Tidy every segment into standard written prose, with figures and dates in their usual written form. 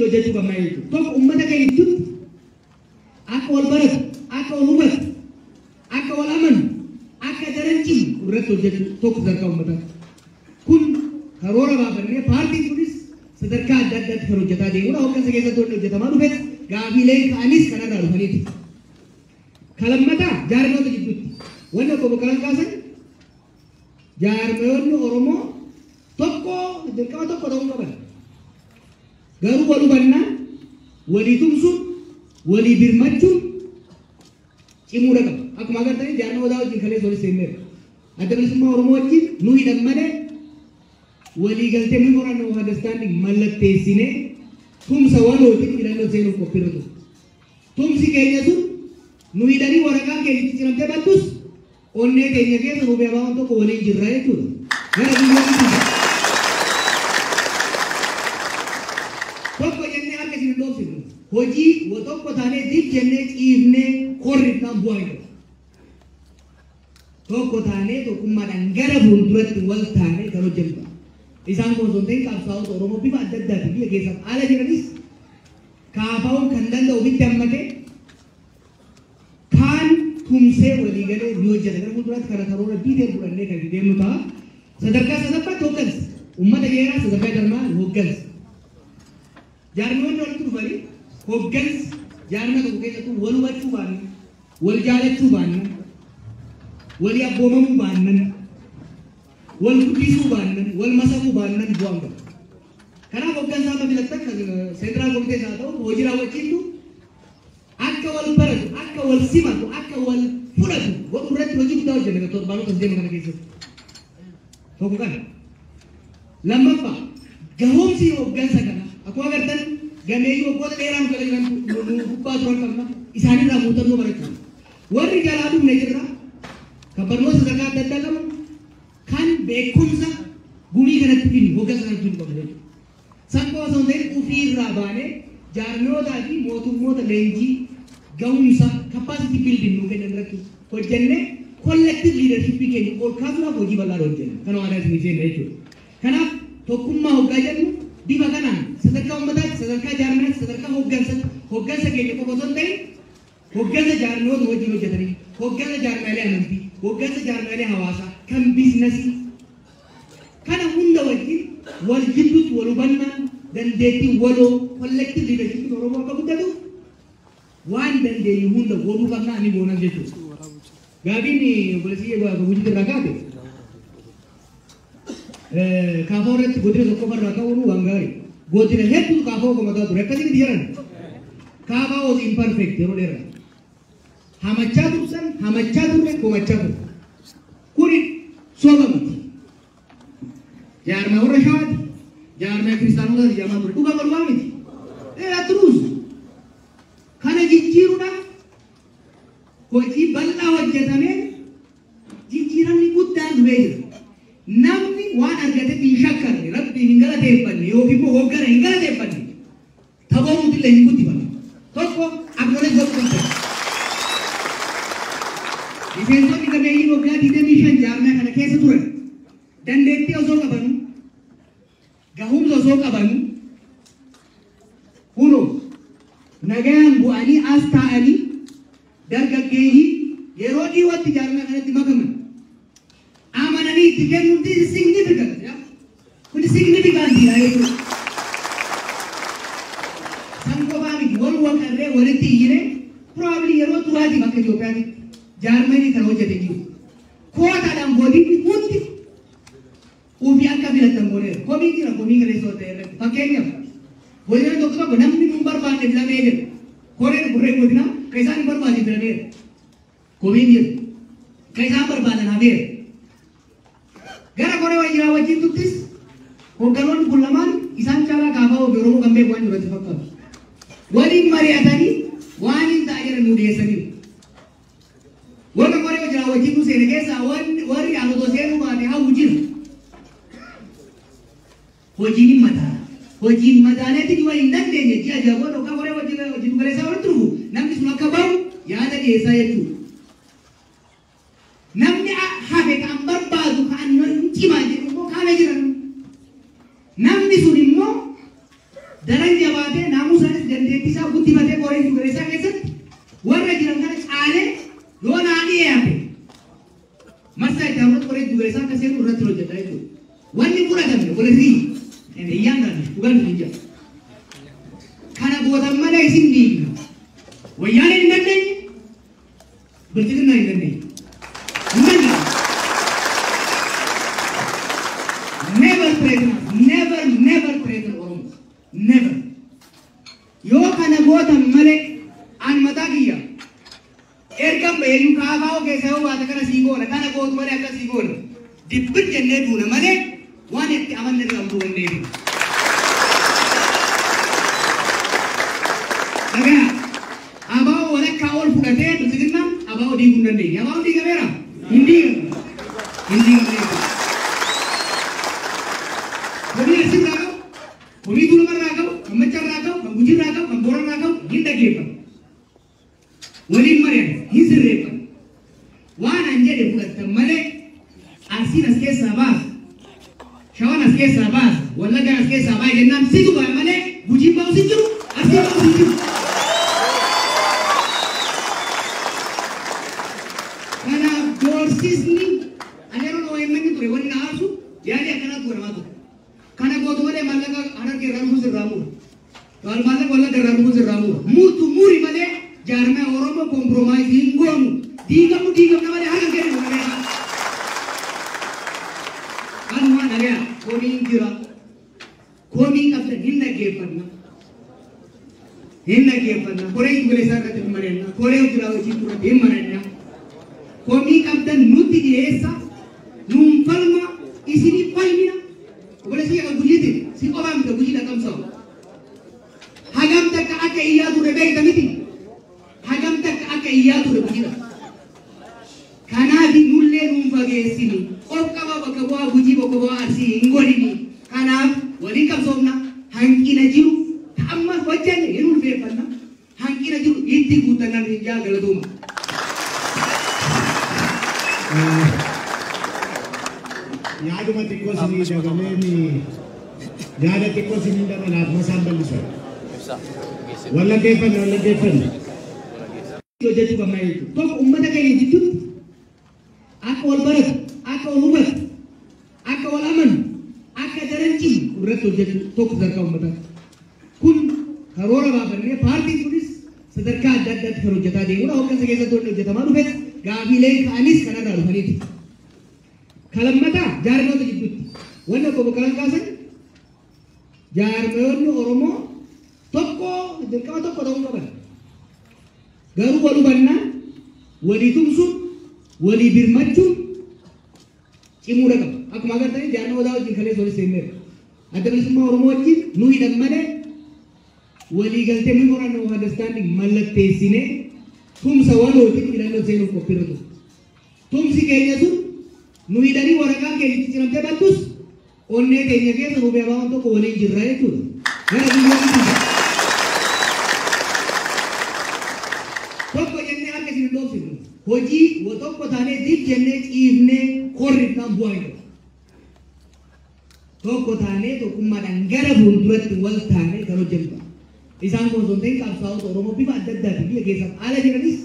Hojjechuu qabna jechuudha. Tokko uummata keenya gidduutti akka wal baratu, akka wal hubatu, akka wal amanu, akka daran cimu irratti hojjechuu tokko sadarkaa uummataati. Kun karoora baafannee paartiin kunis sadarkaa adda addaatti kan hojjetaa deemudha. Hooggansa keessatti wanni hojjetamaa dhufes gaafiileen ka'anis kanarraa dhufaniiti. Kalammataa jaarmoota gidduutti wanni obbo Boqqalaan kaasan jaarmoonni Oromoo tokko dirqama tokko ta'uu qaban. Garuu wal hubannaan, walii tumsuun, walii birmachuun cimuudha qaba. Akkuma agartanii jaarmaa odaa wajjin kaleessa walitti seenneerra. Adda Bilisummaa Oromoo wajjin nu hidhan malee walii galtee memorandum of understanding mallatteessinee tumsa walootiin filannoo seenuuf qophiirra ture. Tumsi keenya sun nu hidhanii waraqaan keenya itti ciramtee baddus onnee keenya keessa nu beebaawwan tokko waliin jirra jechuudha. Gara biyyoonni dhufa. Tokko jennee harka isin hin dhoofsifnu. Hojii tokko taanee dib jennee ciifnee korrifnaan bu'aa hin qabu. Tokko taanee tokkummaadhaan gara fuulduratti wal taanee kan hojjennu. Isaan kun osoo hin ta'in qabsaa'ota Oromoo bifa adda addaatiin biyya keessaaf ala jiranis kaafaa'uun kan danda'u ofitti hammatee kaan tumsee walii galee ni hojjeta. Gara fuulduraatti kana karoora diitee fudhannee kan itti deemnu ta'a. Sadarkaa sadaffaatti hooggansa. Uummata geeraa sadarkaa jarmaa hooggansa. Jaarmiyoonni walitti dhufanii hooggansa jaarmia tokko keessattuu wal hubachuu baannan, wal jaalachuu baannan, walii abboomamuu baannan, wal guddisuu baannan, wal masakuu baannan bu'aan qabu. Kanaaf hooggansa amma filattan kan seentiraal komitees haa ta'u hojii raawwachiiftu akka wal baratu, akka wal simatu, akka wal fudhatu godhuu irratti hojii guddaa hojjenna torbaanota as deemu kana keessatti. Tokko kana. Lammaffaa gahoomsi hooggansa kana akkuma agartan gameeyyii waggoota dheeraa nu jala jiran nu gubbaa turan qabna isaanirraa muuxannoo barachuu. Warri jalaa dhufne jirra kan barnoota sadarkaa adda addaa qabu kan beekumsa gumii kanatti fidnu hooggansa kanatti fidnu qabna jechuudha. San qofa osoo hin ta'in ofiirraa baanee jaarmiyootaa fi mootummoota leenjii gahumsa capacity building nu kennan irratti hojjennee collective leadership keenya ol kaasuudhaaf hojii bal'aa hojjenna. Kana waadaa isinii seenna jechuudha. Kanaaf tokkummaa hoggaa jennu bifa kanaan sadarkaa uummataatti, sadarkaa jaarmiyaatti, sadarkaa hooggansaatti, hooggansa keenya qofa osoo hin ta'in hooggansa jaarmiyoota wajjin hojjetanii, hooggansa jaarmiyaalee amantii, hooggansa jaarmiyaalee hawaasaa, kan biizinasii kana hunda wajjin wal jidduutti wal hubannaan dandeettiin waloo collective leadership Oromoo akka guddatu waan dandeenyu hunda godhuu qabna ni goonas jechuudha. Gaafiin obboleessi Gujitti irraa kaate kaafoo irratti godina tokko irraa ka'uun waan gaarii. Godina hedduutu kaafoo komataa ture akkasitti jedhan. Kaafaa was imperfect yeroo dheeraa. Hamachaa tursan, hamachaa turre, komachaa turre. Kuni soba miti. Jaarmaa warra Shawaati, jaarmaa kiristaanotaati jedhamaa ture. Dhugaa bal'aa miti. Truth. Kana jijjiiruudhaaf hojii bal'aa hojjetameen jijjiiramni guddaan dhufee jira. Namni waan argatetti hin shakkarre, rabbiin hin galateeffanne yookiin immoo hooggana hin galateeffanne taboruutillee hin guddifanne. Tokko acknowledge godhuu qabda. Miseensonni gameeyyiin waggaa 25 jaarmaa kana keessa turan dandeettii osoo qabanu, gahumsa osoo qabanu, kunoo nagayaan bu'anii as taa'anii dargaggeeyyii yeroo dhiyootti jaarmaa kanatti makaman amananii itti kennuun this is significant. Kun significant dha jechuudha. San qofaa miti wal waqarree walitti iyyine probably yeroo duraatiif akka Itoophiyaatti jaarmanii kan hojjete jiru. Kootaadhaan godinni hundi ofii akka filatan godheera. Komii jira komii kaleessa ta'e irratti. Fakkeenyaaf godina tokko tokko namni nun barbaanne filamee jedhu. Koreen koreen godinaa kan isaan hin barbaanne filameera. Komiin jira. Kan isaan barbaadan hafeera. Gara koree wajjiraa wajjin tuttis hoogganoonni kun lamaan isaan caalaa kaafaa ofii Oromoo kan beeku waan jiru itti fakkaatu. Waliin mari'atanii waan hin ta'a jedhan nu dhiyeessaniiru. Warra koree wajjiraa wajjin nu seene keessaa warri aan otoo seenuu baate hawwu jira. Hojiin hin madaala. Hojiin madaaleetti dhiyoo hin dandeenye ji'a ja'a booda yookaan koree wajjin galeessaa walitti dhufu namni sun akka bahu yaada dhiyeessaa jechuudha. Namni hafe kan barbaadu kan hin cimaa jedhu immoo kaana jiran. Namni sun immoo daran jabaatee dandeettii isaa guddifatee qoree giddu keessatti warra jiran kana caalee yoo naa dhiyaate marsaa itti aanutti qoree giddu akka seenu irratti hojjeta jechuudha. Wanni fudhatamne walirrii iyyaan taane dhugaan hin jira. Kana gootan malee isin diigna. Wayyaaneen hin dandeenye, bilchiginaa hin dandeenye. Hin dandeenye. Never threaten us. Never, never threaten Oromo. Never. Yoo kana gootan malee an mataa kiyya ergan baheeyyuu kaafaa keessa yoo baate kana sii goona, kana gootu malee akka sii goona. Dibbir jennee duuna malee waan itti amanne irraa utuu hin deebinu. Dhagaa abaa'oo walakkaa ol fudhatee bilchiginnaan abaa'oo diiguu hin dandeenye. Abaa'oon diigameera? Hin diigamne. Hin diigamne jechuudha. Komii Arsii irraa qabu, komii Tuulama irraa qabu, kan Macca irraa qabu, kan Gujii irraa qabu, kan Boorana irraa qabu hin dhaggeeffatu. Waliin mari'an, hin sirreeffatu. Waan an jedhe fudhattan malee Arsiin as keessaa baasa, Shawaan as keessaa baasa, Wallaggaan as keessaa baasa jennaan situ ba'a malee Gujiin ba'us hin jiru, Arsiin ba'us hin jiru. Kanaaf doorsisni ani yeroo OMN ture wanni na aarsu yaadii akkanaatu godhamaa ture. Kana gootu malee maallaqa Harargee irraa dhufuus irraa mura. Maallaqa Wallagga irraa dhufuus irraa mura. Murtu muri malee jaarmaya Oromoo compromise hin goonu. Diigamu diigamna malee harka kennu malee. Kanuma dhagaa komiin jira. Komii qabdan hin dhaggeeffanna. Hin dhaggeeffanna. Koree giddu irratti hin mari'anna. Koree hojii raawwachiiftuu irratti hin mari'anna. Komii qabdan nutti dhiyeessa. Nuun falma isinii falmina. Obboleessi kan Gujiitiin si qofaa miti Gujii dhaqamsa'u. Hagam takka akka iyyaa ture beekta miti. Hagam takka akka iyyaa ture Gujiidha. Kanaaf nullee nuun fageessini. Of qaba bakka bu'aa Gujii, bakka bu'aa Arsii hin godhini. Kanaaf waliin qabsoofna. Hanqina jiru amma hojjenne hin ulfeeffanna. Hanqina jiru itti guutannan hin jaa galatooma. Yaaduma xiqqoo isinii dabaleen, yaada xiqqoo isinii dabalaaf masaan bal'isan. Wallaggeeffanne, wallaggeeffanne. Hojjechuu qabna jechuudha. Tokko uummata keenya jidduutti akka wal baratu, akka wal hubatu, akka wal amanu, akka daran cimu irratti hojjechuu tokko sadarkaa uummataatti. Kun karoora baafannee paartiin kunis sadarkaa adda addaatti kan hojjetaa deemudha. Hooggansa keessatti wanni hojjetamaa dhufes gaafiileen ka'anis kanarraa dhufaniiti. Kalammataa jaarmoota jidduutti wanni obbo Boqqalaan kaasan jaarmoonni Oromoo tokko dirqama tokko ta'uu qaban. Garuu wal hubannaan, walii tumsuun, walii birmachuun cimuudha qaba. Akkuma agartanii jaarmaa odaa wajjin kaleessa walitti seenneerra. Adda Bilisummaa Oromoo wajjin nu hidhan malee walii galtee memorandum of understanding mallatteessinee tumsa walootiin hidhannoo seenuuf qophiirra ture. Tumsi keenya sun nu hidhanii waraqaan keenya itti ciramtee battus onnee keenya keessa nu beekaa tokko waliin jirra jechuudha. Gara biyyoonni tokko jennee harka isin hin dhoofsifnu. Hojii tokko taanee dib jennee ciifnee korrifnaan bu'aa hin qabu. Tokko taanee tokkummaadhaan gara fuulduratti wal taanee kan hojjennu. Isaan kun osoo hin ta'in qabsaa'ota Oromoo bifa adda addaatiin biyya keessaaf ala jiranis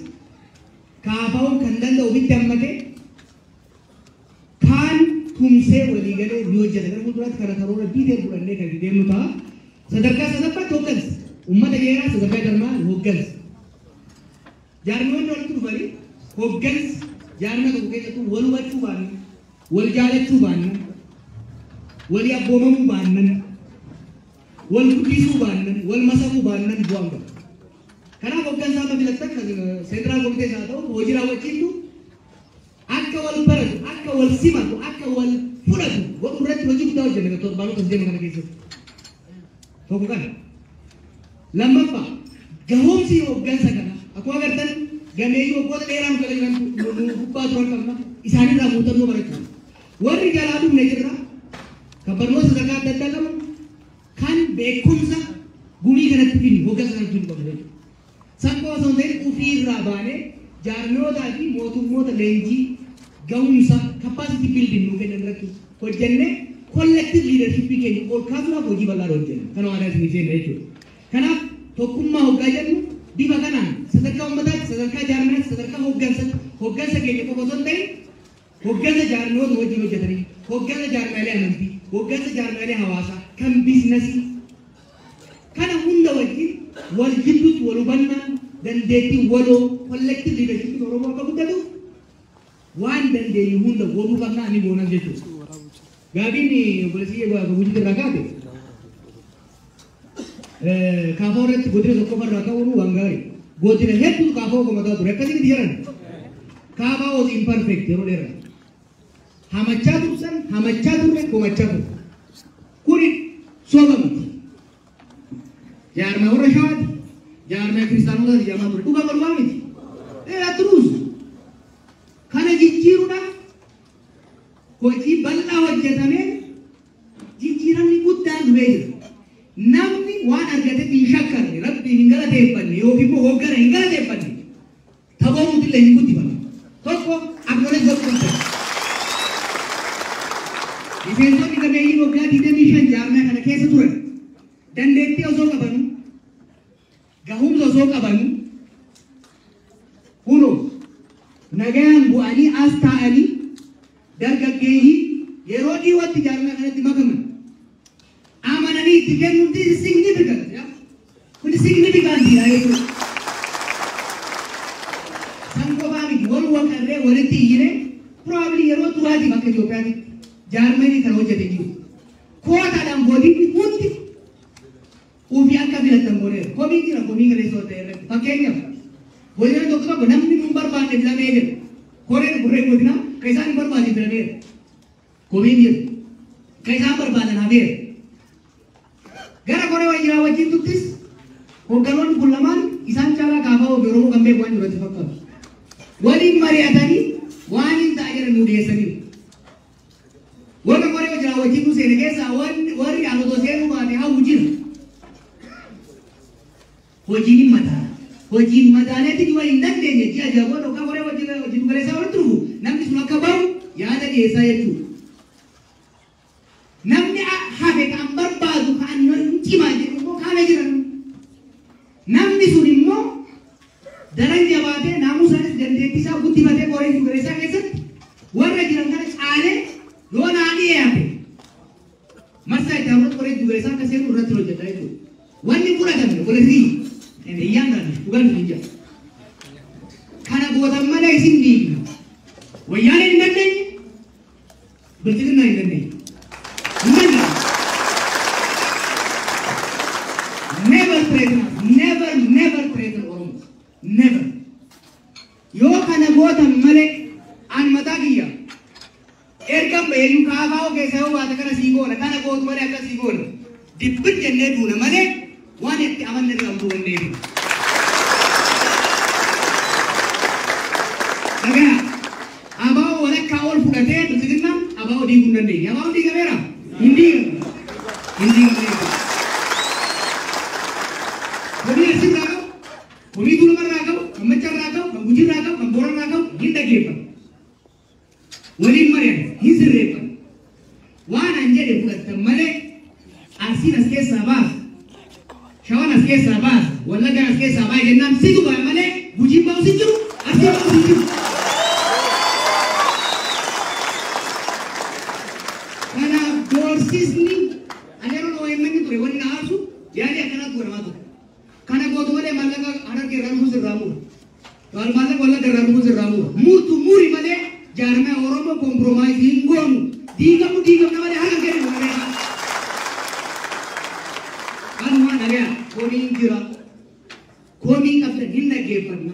kaafaa'uun kan danda'u ofitti hammatee kaan tumsee walii galee ni hojjeta. Gara fuulduraatti kana karoora biitee fudhannee kan deemnu ta'a. Sadarkaa sadaffaatti hooggansa. Uummata geeraa sadarkaa jarmaa hooggansa. Jaarmiyoonni walitti dhufanii hooggansa jaarmia tokko keessattuu wal hubachuu baannan, wal jaalachuu baannan, walii abboomamuu baannan, wal guddisuu baannan, wal masakuu baannan bu'aan qabu. Kanaaf hooggansa amma filattan central committee haa ta'u hojii raawwachiiftu akka wal baratu, akka wal simatu, akka wal fudhatu godhuu irratti hojii guddaa hojjenna torbaanota as deema kana keessatti. Tokko kana. Lammaffaa gahoomsi hooggansa kana akkuma agartan gameeyyii waggoota dheeraa nu jala jiran nu gubbaa turan qabna isaanirraa muuxannoo barachuu. Warri jalaa dhufne jirra kan barnoota sadarkaa adda addaa qaban kan beekumsa gumii kanatti fidnu hooggansa kanatti fidnu qabna jechuudha. San qofa osoo hin ta'in ofiirraa baanee jaarmiyootaa fi mootummoota leenjii gahumsa capacity building nu kennan irratti hojjennee collective leadership keenya ol kaasuudhaaf hojii bal'aa hojjenna. Kana waadaa isinii seenna jechuudha. Kanaaf Tokkummaa hoggaa jennu bifa kanaan sadarkaa uummataatti, sadarkaa jaarmiyaatti, sadarkaa hooggansaatti, hooggansa keenya qofa osoo hin ta'in hooggansa jaarmiyoota wajjin hojjetanii, hooggansa jaarmiyaalee amantii, hooggansa jaarmiyaalee hawaasaa, kan biizinasii kana hunda wajjin wal jidduutti wal hubannaan dandeettiin waloo collective leadership Oromoo akka guddatuuf waan dandeenyu hunda godhuu qabna, ni goonas jechuudha. Gaafiin obboleessi Gujii irraa kaate kaafoo irratti godina tokko irraa ka'uun waan gaarii. Godina hedduutu kaafoo komataa ture. Akkasii miti jedhan. Kaafaa was imperfect yeroo dheeraa. Hamachaa tursan, hamachaa turre, komachaa turre. Kuni soba miti. Jaarmaa warra Shawaati. Jaarmaa kiristaanotaati jedhamaa ture. Dhugaa balbaa miti. Dheeraa turuus. Kana jijjiiruudhaaf hojii bal'aa hojjetamee jijjiiramni guddaan dhufee jira. Namni waan argatetti hin shakkarre, Rabbiin hin galateeffanne yookiin immoo hooggana hin galateeffanne taphoomtu illee hin guddifanne. Tokko acknowledge godhuu qabda. Miseensonni gameeyyiin waggaa 25 jaarmaa kana keessa turan dandeettii osoo qabanu, gahumsa osoo qabanu, kunoo nagayaan bu'anii as taa'anii dargaggeeyyii yeroo dhiyootti jaarmaa kanatti makaman amananii itti kennuun, this is significant. Kun significant dha jechuudha. San qofaa miti, wal waqarree walitti iyyine probably yeroo duraatiif akka Itoophiyaatti jaarmanii kana hojjete jiru. Kootaadhaan godinni hundi ofii akka filatan godheera. Komii jira, komii kaleessa ta'e irratti. Fakkeenyaaf, godina tokko tokko namni nun barbaanne filamee jira. Koreen koreen godinaa kan isaan hin barbaanne filameera. Komiin jira. Kan isaan barbaadan hafeera. Gara koree wayyaa wajjin tuttis hoogganoonni kun lamaan isaan caalaa kaafaa ofii Oromoo kan beeku waan jiru fakkaatu. Waliin mari'atanii waan hin ta'a jedhan nu dhiyeessaniiru. Warra koree wajjin wajjin nu seene keessaa warri anotoo seenuu baate hawwu jira. Hojiin hin madaala. Hojiin madaaleetti yoo hin dandeenye ji'a 6 booda yookaan koree wajjin galeessaa walitti dhufu namni sun akka bahu yaada dhiyeessaa jechuudha. Namni hafe kan barbaadu kan cimaa jedhu immoo kaana jiran. Namni sun immoo daran jabaatee naamusaanis dandeettii isaa guddifatee koree galeessaa keessatti warra jiran kana caalee yoo naa dhiyaate marsaa itti aanutti koree galeessaa akka seenu irratti hojjeta jechuudha. Wanni fudhatame obboleessi iyyaan gaana dhugaan hin jira. Kana gootan malee isin diigna. Wayyaaneen hin dandeenye, Bilxiginnaa hin dandeenye. Hin dandeenye. Never threaten us. Never, never threaten Oromo. Never. Yoo kana gootan malee an mataa kiyya ergan baheeyyuu kaafaa keessa yoo baate kana sii goona, kana gootu malee akka sii goona. Dibbin jennee duuna malee waan itti amanne irraa utuu wanneefi. Dhagaa abaa'oo walakkaa ol fudhatee Bilxiginnaan abaa'oo diiguu hin dandeenye. Abaa'oon diigameera? Hin diigamne. Hin diigamne jechuudha. Komii Arsii irraa qabu, komii Tuulama irraa qabu, kan Macca irraa qabu, kan Gujii irraa qabu, kan Boorana irraa qabu hin dhaggeeffatu. Waliin mari'an, hin sirreeffatu. Waan an jedhe fudhattan malee Arsiin as keessaa baasa, Shawaan as keessaa baasa, Wallaggaan as keessaa baasa jennaan situ ba'a malee Gujiin ba'us hin jiru, Arsiin ba'us hin jiru. Kanaaf doorsisni ani yeroo OMN ture wanni na aarsu yaadii akkanaatu godhamaa ture. Kana gootu malee maallaqa Harargee irraa dhufuus irraa mura. Maallaqa Wallagga irraa dhufuus irraa mura. Murtu muri malee jaarmaya Oromoo compromise hin goonu. Diigamu diigamna malee harka kennu malee. Kanumaa dhagaya, komiin jira. Komii qabdan hin dhaggeeffanna.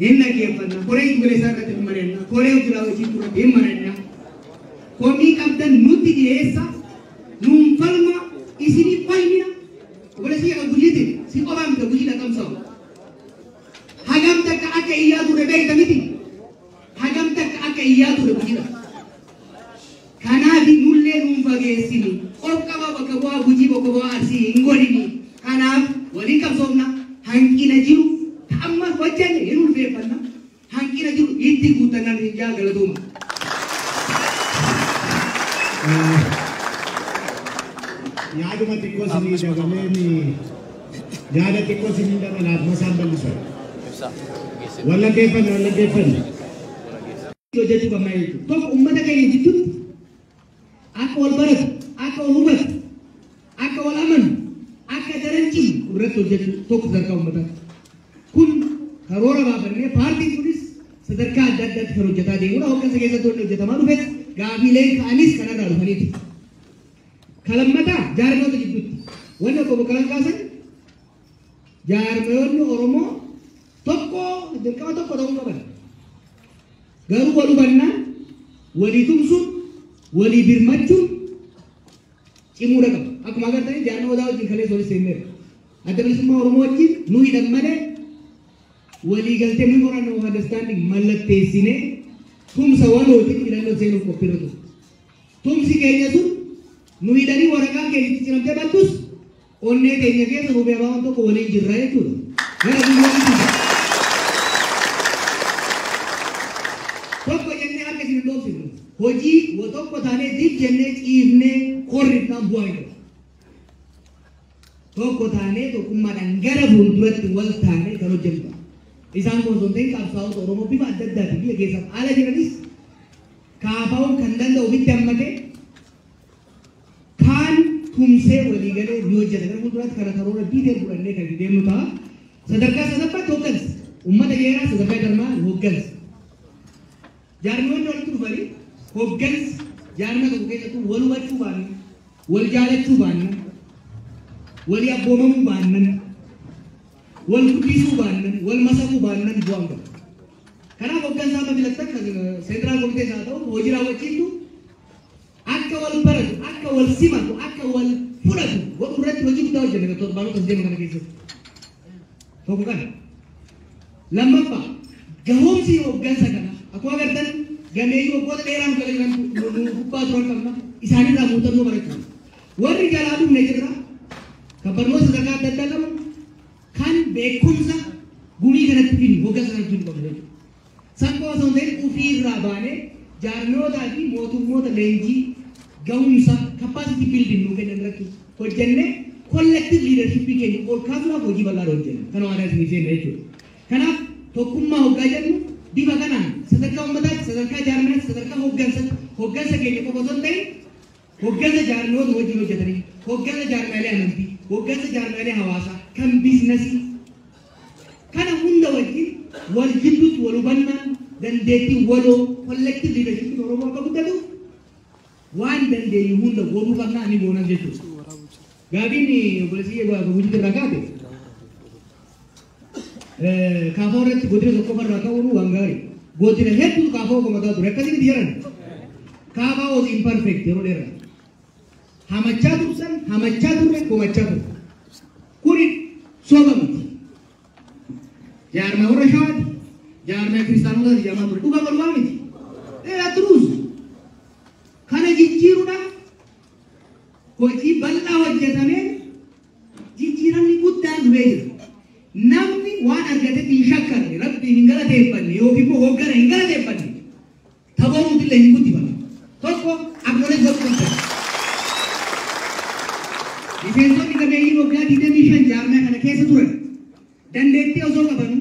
Hin dhaggeeffanna. Koree galeessaa irratti hin mari'anna. Koree hojii hojii irratti hin mari'anna. Komii qabdan nutti dhiyeessa. Nuun falma, isinii falmina. Obboleessi kan Gujiiti si qofaa miti Gujii dhaqamsa'u. Hagam takka akka iyyaa ture beekta miti. Hagam takka akka iyyaa ture Gujiidha. Kanaaf nullee nuun fageessini. Of qaba bakka bu'aa Gujii, bakka bu'aa Arsii hin godhini. Kanaaf waliin qabsoofna. Hanqina jiru amma hojjenne hin ulfeeffanna. Hanqina jiru itti guuttannaan hin jaa galatooma. Yaaduma xiqqoo isinii dabaleen Yaada xiqqoo isiniin dabalaaf masaan bal'isan. Wallaggeeffanne wallaggeeffanne. Hojjechuu qabna jechuudha. Tokko uummata keenya jidduutti akka wal baratu, akka wal hubatu, akka wal amanu, akka daran cimu irratti hojjechuu tokko sadarkaa uummataati. Kun karoora baafannee paartiin kunis sadarkaa adda addaatti kan hojjetaa deemudha. Hooggansa keessatti wanni hojjetamaa dhufes gaafiileen ka'anis kanarraa dhufaniiti. Kalammataa jaarmoota jidduutti wanni obbo Boqqalaan kaasan jaarmoonni Oromoo tokko dirqama tokko ta'uu qaban. Garuu wal hubannaan, walii tumsuun, walii birmachuun cimuudha qaba. Akkuma agartanii jaarmaa odaa wajjin kaleessa walitti seenneerra. Adda Bilisummaa Oromoo wajjin nu hidhan malee walii galtee memorandum of understanding mallatteessinee tumsa walootiin filannoo seenuuf qophiirra ture. Tumsi keenya sun nu hidhanii waraqaan keenya itti ciramtee baddus onnee keenya keessa nu beekaa tokko waliin jirra jechuudha. Gara biyyoonni tokko jennee harka isin hin dhoofsifnu. Hojii tokko taanee dib jennee ciifnee korrifnaan bu'aa hin qabu. Tokko taanee tokkummaadhaan gara fuulduratti wal taanee kan hojjennu. Isaan kun osoo hin ta'in qabsaa'ota Oromoo bifa adda addaatiin biyya keessaaf ala jiranis kaafaa'uun kan danda'u ofitti hammatee kaan tumsee walii galee ni hojjeta. Gara fuulduraatti kana karoora detail fudhannee kan itti deemnu ta'a. Sadarkaa sadaffaatti hooggansa. Uummata geeraa sadarkaa jarmaa hooggansa. Jaarmoonni walitti dhufanii hooggansa jaarma tokko keessattuu wal hubachuu baannan, wal jaalachuu baannan, walii abboomamuu baannan, wal guddisuu baannan, wal masakuu baannan bu'aan qabu. Kanaaf hooggansa amma filattan central komitees haa ta'u hojii raawwachiiftu akka wal baratu, akka wal simatu, akka wal fudhatu godhuu irratti hojii guddaa hojjenna torbaanota as deemu kana keessatti. Tokko kana. Lammaffaa gahoomsi hooggansa kana akkuma agartan gameeyyii waggoota dheeraan jala jiran nu gubbaa turan qabna isaanirraa muuxannoo barachuu. Warri jalaa dhufne jirra kan barnoota sadarkaa adda addaa qaban kan beekumsa gumii kanatti finu hooggansa kanatti finu qabna jechuudha. San qofa osoo hin ta'in ofiirraa baanee jaarmiyootaa fi mootummoota leenjii gahumsa capacity building nuu kennan irratti hojjennee collective leadership keenya ol kaasuudhaaf hojii bal'aa hojjenna. Kana waadaa isinii seenna jechuudha. Kanaaf tokkummaa hoggaa jennu bifa kanaan sadarkaa uummataatti, sadarkaa jaarmiyaatti, sadarkaa hooggansaatti, hooggansa keenya qofa osoo hin ta'in hooggansa jaarmiyoota wajjin hojjetanii, hooggansa jaarmiyaalee amantii, hooggansa jaarmiyaalee hawaasaa, kan biizinasii kana hunda wajjin wal jidduutti wal hubannaan dandeettiin waloo collective leadership Oromoo akka guddatuuf waan dandeenyu hunda godhuu qabna ni goonas jechuudha. Gaafiin obboleessi hojii irraa kaate kaafoo irratti godina tokko irraa ka'uun waan gaarii. Godina hedduutu kaafoo komataa ture akkasitti jedhan. Kaafaa was imperfect yeroo dheeraa. Hamachaa tursan, hamachaa turre, komachaa turre. Kuni soba miti. Jaarmaa warra Shawaati, jaarmaa kiristaanotaati jaarmaa ture. Dhugaa bal'aa miti. Truth. Kana jijjiiruudhaaf hojii bal'aa hojjetameen jijjiiramni guddaan dhufee jira. Namni waan argatetti hin shakkarre, rabbi hin galateeffanne yookiin immoo hoggana hin galateeffanne taboruutillee hin guddifanne. Tokko acknowledge godhuu qabda. Miseensonni gameeyyiin waggaa 25 jaarmaa kana keessa turan dandeettii osoo qabanu,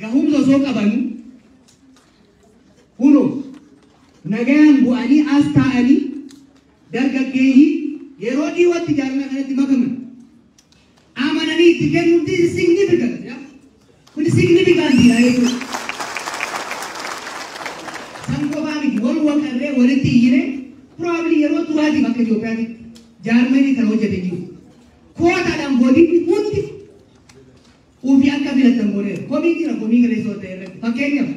gahumsa osoo qabanu, kunoo nagayaan bu'anii as taa'anii dargaggeeyyii yeroo dhiyootti jaarmaa kanatti makaman amananii itti kennuun this is significant. Kun significant dha jechuudha. San qofaa miti wal waqarree walitti iyyine probably yeroo duraatiif akka Itoophiyaatti jaarmanii kan hojjete jiru. Kootaadhaan godinni hundi ofii akka filatan godheera. Komii jira komii kaleessa ta'e irratti. Fakkeenyaaf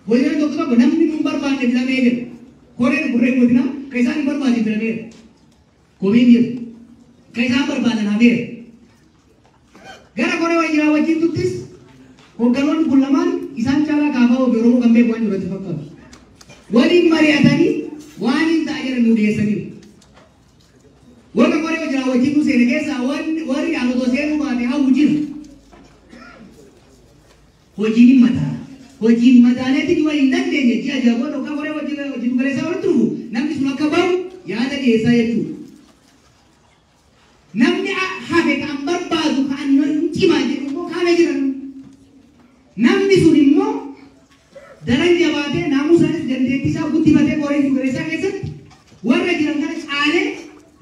godina tokko tokko namni nun barbaanne filamee jira. Koreen koreen godinaa kan isaan hin barbaanne filameera. Komiin jira. Kan isaan barbaadan hafeera. Gara koree wajjiraa wajjin tuttis hoogganoonni kun lamaan isaan caalaa kaafaa ofii Oromoo kan beeku waan jiru itti fakkaatu. Waliin mari'atanii waan hin ta'a jedhan nu dhiyeessaniiru. Warra koree wajjiraa wajjin nu seene keessaa warri aanotoo seenuu baate hawwu jira. Hojiin hin mataala. Hojiin mataaleetti yoo hin dandeenye ji'a ja'a booda yookaan koree wajjin galeessaa walitti dhufu namni sun akka bahu yaada dhiyeessaa jechuudha. Namni Hafe kan barbaadu kan cimaa jedhu immoo kaana jiran. Namni sun immoo daran jabaatee naamusaanis dandeettii isaa guddifatee qoree giddu keessatti warra jiran kana caalee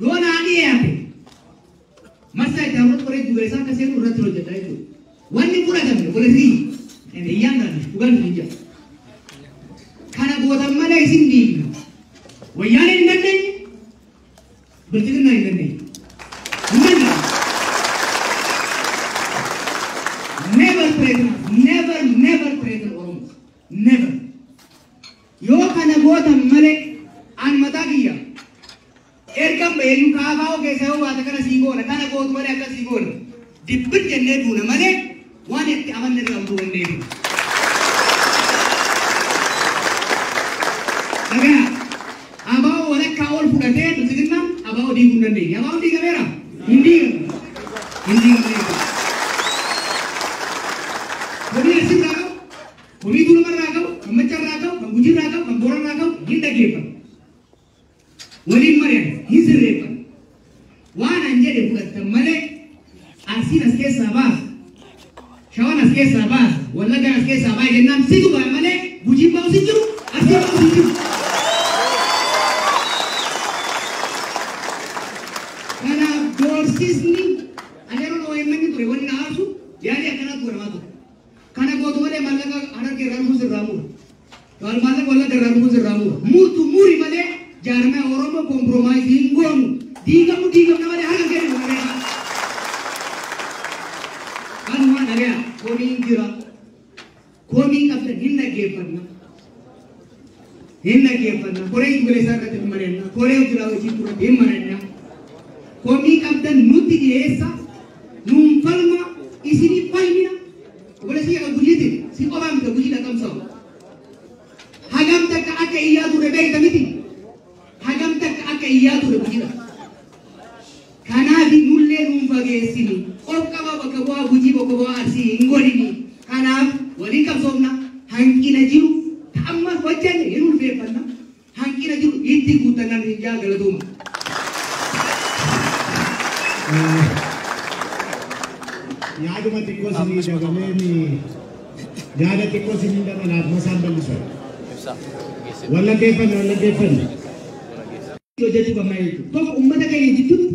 yoo naa dhiyaate marsaa itti aanutti qoree giddu akka seenu irratti hojjeta jechuudha. Wanni fudhatame godhatii iyyaan darbe dhugaan hin jira. Kana gootan malee isin diigna. Wayyaaneen hin dandeenye, bilchiginaa hin dandeenye. Hin dandeenye. Never threaten, never, never threaten Oromo. Never. Yoo kana gootan malee an mataa kiyya. Erga bayyuu kaafaa keessa yoo baate kana sii goona, kana gootu malee akka sii goona. Dibbir jennee duuna malee waan itti amanne irraa utuu hin deebiin. Dhagaa abaa'oo walakkaa ol fudhatee bilchiginnaan abaa'oo diiguu hin dandeenye. Abaa'oon diigameera? Hin diigamne. Hin diigamne. Komii asirraa qabu, komii Tuulamarraa qabu, kan Maccarraa qabu, kan Gujiirraa qabu, kan Boorarraa qabu hin dhaggeeffatu. Waliin mari'an, hin sirreeffatu. Waan an jedhe fudhattan malee Arsiin as keessaa baasa, Shawaan as keessaa baasa, Wallaggaan as keessaa baasa jennaan situ ba'a malee Gujiin ba'us hin jiru, Arsiin ba'us hin jiru. Kanaaf doorsisni ani yeroo OMN ture wanni na aarsu yaalii akkanaatu godhamaa ture. Kana gootu malee maallaqa Harargee irraa dhufuus irraa mura. Maallaqa Wallagga irraa dhufuus irraa mura. Murtu muri malee jaarmaya Oromoo compromise hin goonu. Diigamu diigamna malee harka kennu malee. Kanuma dhagaa komiin jira. Komii qabdan hin dhaggeeffanna. Hin dhaggeeffanna. Koree giddu irratti hin mari'anna. Koree hojii hojii irratti hin mari'anna. Komii qabdan nutti dhiyeessa. Nuun falma isinii falmina. Obboleessi akka Gujiiti si qofaa miti Gujii dhaqamsaa'u. Hagam takka akka iyyaa ture beekta miti. Hagam takka akka iyyaa ture Gujiidha. Kanaaf nullee nuun fageessini. Of qaba bakka bu'aa Gujii bakka bu'aa Arsii hin godhini. Kanaaf waliin qabsoofna. Hanqina jiru amma hojjenne hin ulfeeffanna. Hanqina jiru itti guutannan hin jaa galatooma. Yaaduma xiqqoo isinii dabaleen yaada xiqqoo isinii dabalaaf masaan bal'isan. Wallaggeeffanne wallaggeeffanne. Hojjechuu qabna jechuudha. Tokko uummata keenya jidduutti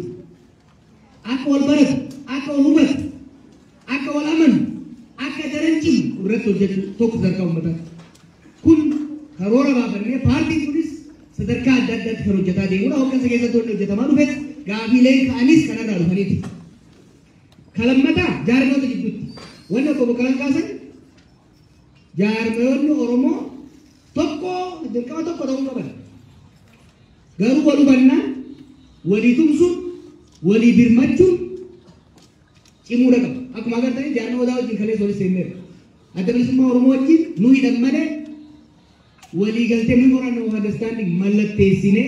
akka wal baratu, akka wal hubatu, akka wal amanu, akka daran cimu irratti hojjechuu tokko sadarkaa uummataatti. Kun karoora baafannee paartiin kunis sadarkaa adda addaatti kan hojjetaa deemudha. Hooggansa keessatti wanni hojjetamaa dhufes gaafiileen ka'anis kanarraa dhufaniiti. Kalammataa jaarmoota jidduutti wanni obbo Boqqalaan kaasan jaarmoonni Oromoo tokko dirqama tokko ta'uu qaban. Garuu wal hubannaan, walii tumsuun, walii birmachuun cimuudha qaba. Akkuma agartanii jaarmaa odaa wajjin kaleessa walitti seenneerra. Adda Bilisummaa Oromoo wajjin nu hidhan malee walii galtee memorandum of understanding mallatteessinee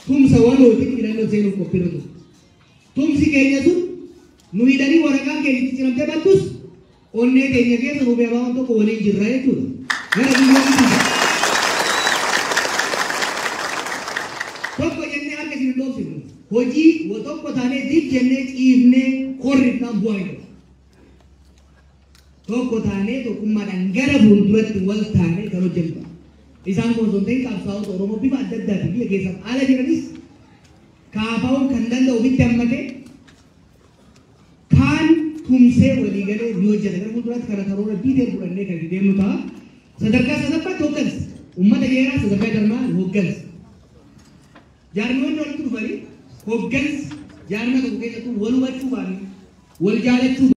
tumsa walootiin hidhannoo seenuuf qophiirra ture. Tumsi keenya sun nu hidhanii waraqaan keenya itti ciramtee battus onnee keenya keessa nu beekaa tokko waliin jirra jechuudha. Gara biyyoonni tokko jennee harka isin hin dhoofsifnu. Hojii tokko taanee dib jennee ciifnee korrifnaan bu'aa hin qabu. Tokko taanee tokkummaadhaan gara fuulduratti wal taanee kan hojjennu. Isaan kun osoo hin ta'in qabsaa'ota Oromoo bifa adda addaatiin biyya keessaaf ala jiranis kaafaa'uun kan danda'u ofitti hammatee kaan tumsee walii galee ni hojjeta. Gara fuulduraatti kana karoora biitee fudhannee kan itti deemnu ta'a. Sadarkaa sadaffaatti hooggansa. Uummata jeeraa sadarkaa jarmaa hooggansa. Jaarmiyoonni walitti dhufanii hooggansa jaarmaa tokko keessattuu wal hubachuu baanne wal jaalachuu